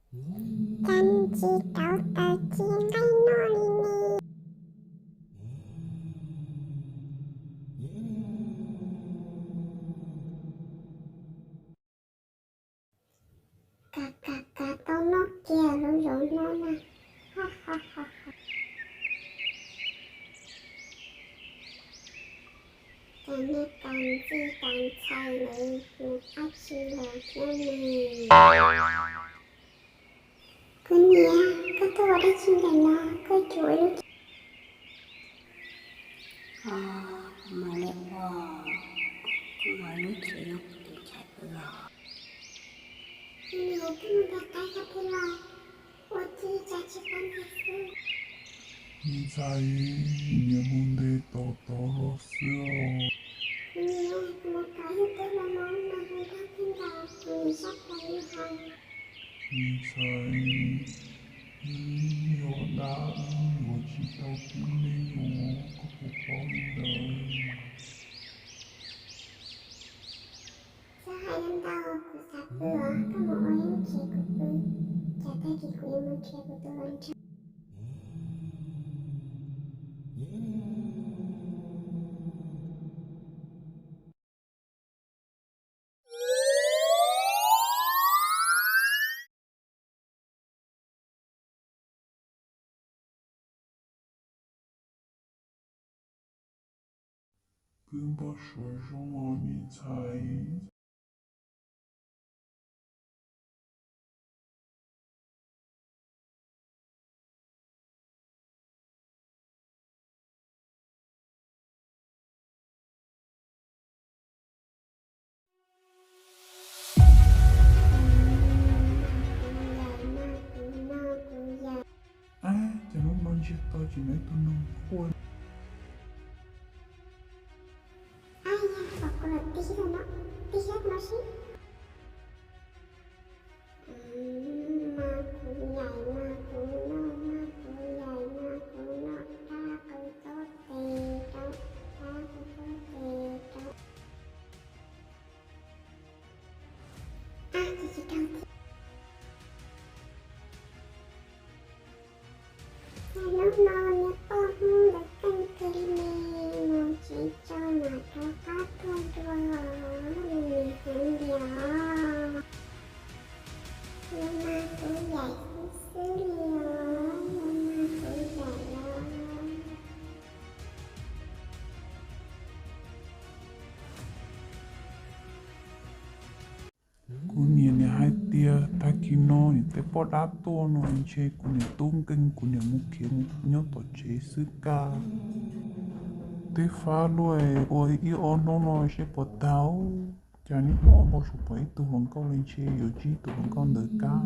Cas tsis rauv taws tsis nqaij noj li ne? Kav kav kav tau noj kiag lub zaum no na. Cas niag kav ntxij kav ntxhais ntawd mus dab tsi los thiab ne? Kuv niam, koj tuaj ua dab tsi ntawm no, koj tsuas ua lub tsev? Kuv mam li ua, kuv mam lub tsev rau kuv tus ntxhais pw os. Kuv niam, twb mus ntiav qaib koj thiaj los ua tib cas tsis paub ntiav xwb. Me ntxhais, niam mus nte tod tod los xwb os. Kuv niam, kuv mus kov ib tug los mov mas hu dab thiab ntaus kuv niam sab plaws li hos. Me ntxhais, wb yog dab wb yuav tsis tau tib neeg os, koj puas paub li ntawd? Txhob hais ntau, kuv xav pw os, koj mus ua ib lub tsev kuv pw, tsam tag kis kuv yuav mus nrhiav kuv tus hluas nraug. Kuv npau suav zoo os me ntxhais. Ab, cas hnub no ntsiag to tsis muaj ib tug noog quaj. Ab, yog pom kuv los tig no, tig no seb. Mas kuv yaim mas kuv noj, mas kuv yaim mas kuv noj, dab qw tuab tes rau, dab qw tuab tes rau. Ab, tsis tsis raug thiab. Cas hnub no niag poj hnub ntawd keej kawg li ne, mus tsev tso mam rov qab tuaj dua los nws heev li os. Yuav mag kuv yaim xwb xwb li os, yuav mag kuv yaim los. Kuv niam nim hais tias tag kis no niam tej poj dab tuaj no ntshe kuv niam tub nkeeg kuv niam mus khiav mus nyob tom tsev xwb kag. Twb fab luaj, ua ib ob hnub no seb puas tag. Cas neb pom npau suav pom ib tug hluas nkauj li ntshe yuav ntsib tus hluas nkauj ntawd kag.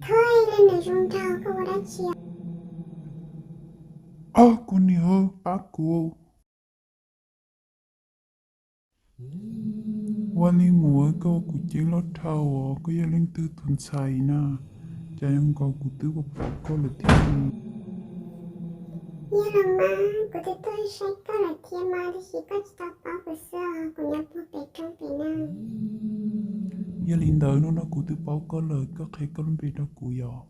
Thov ib leej nws zoo nraug koj ua dab tsi? Ob, kuv niam, pab kuv. Ua li mus, koj ua kuv ceeb loj dhau os, koj yog leej twg tus ntxhais na? Cas zoo nkaus kuv twb pom koj lawm thiab. Yog los mas, kuv twb tuaj saib koj lawm thiab mas, tab sis koj tsis tau paub kuv xwb os, kuv nyob puag pem roob pem na. Yog li ntawd hnub no kuv twb paub koj lawm, koj qhia koj lub npe rau kuv yom?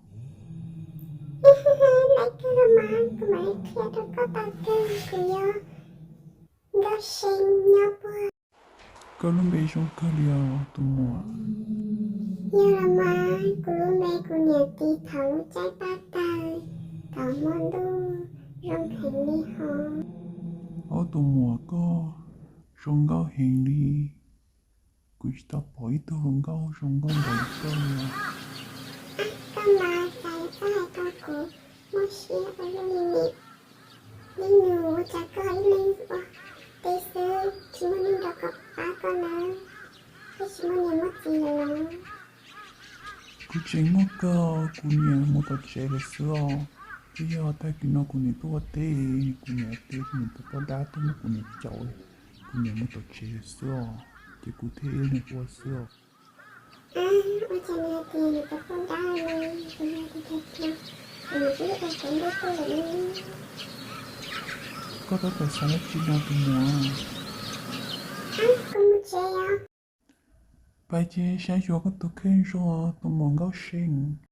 Lawv kawg los mas, kuv mam li qhia rau koj tau kawg, kuv yog Nkauj See nyob puag. Koj lub npe zoo kawg li os tus muam. Yog los mas, kuv lub npe kuv niam tis thaum lub caij paj tawg, thaum hmo ntuj zoo heev li hos. Ob, tus muam koj zoo nkauj heev li. Kuv tsis tau pom ib tug hluas nkauj zoo nkauj npaum li koj li os. Ab, koj mas cas txawj hais tau kuv muaj siab ua luaj li ne. Li nus ua cas koj ib leeg ua teb xwb tsis muaj neeg nrog koj pab koj nawb? Koj tsis muaj niam muaj txiv lawm los? Kuv tseem muaj kawg, kuv niam mus tom tsev lawm xwb os. Twb yog tag kis no kuv niam tuaj ua teb, kuv niam ua teb, kuv niam tus poj dab tuaj muab kuv niam caum, kuv niam mus tom tsev lawm xwb os, ces kuv thiaj ib leeg ua xwb os. Ua cas nws hais tias nws tus poj dab no, kuv yog tus tag kis no, kuv niam twb ua kuv ntuj tuaj lawm ne. Koj tab tom xav dab tsi no tus muam? Ab, kuv mus tsev. Ces saib xyuas koj tus kheej zoo, tus muam Nkauj Seej.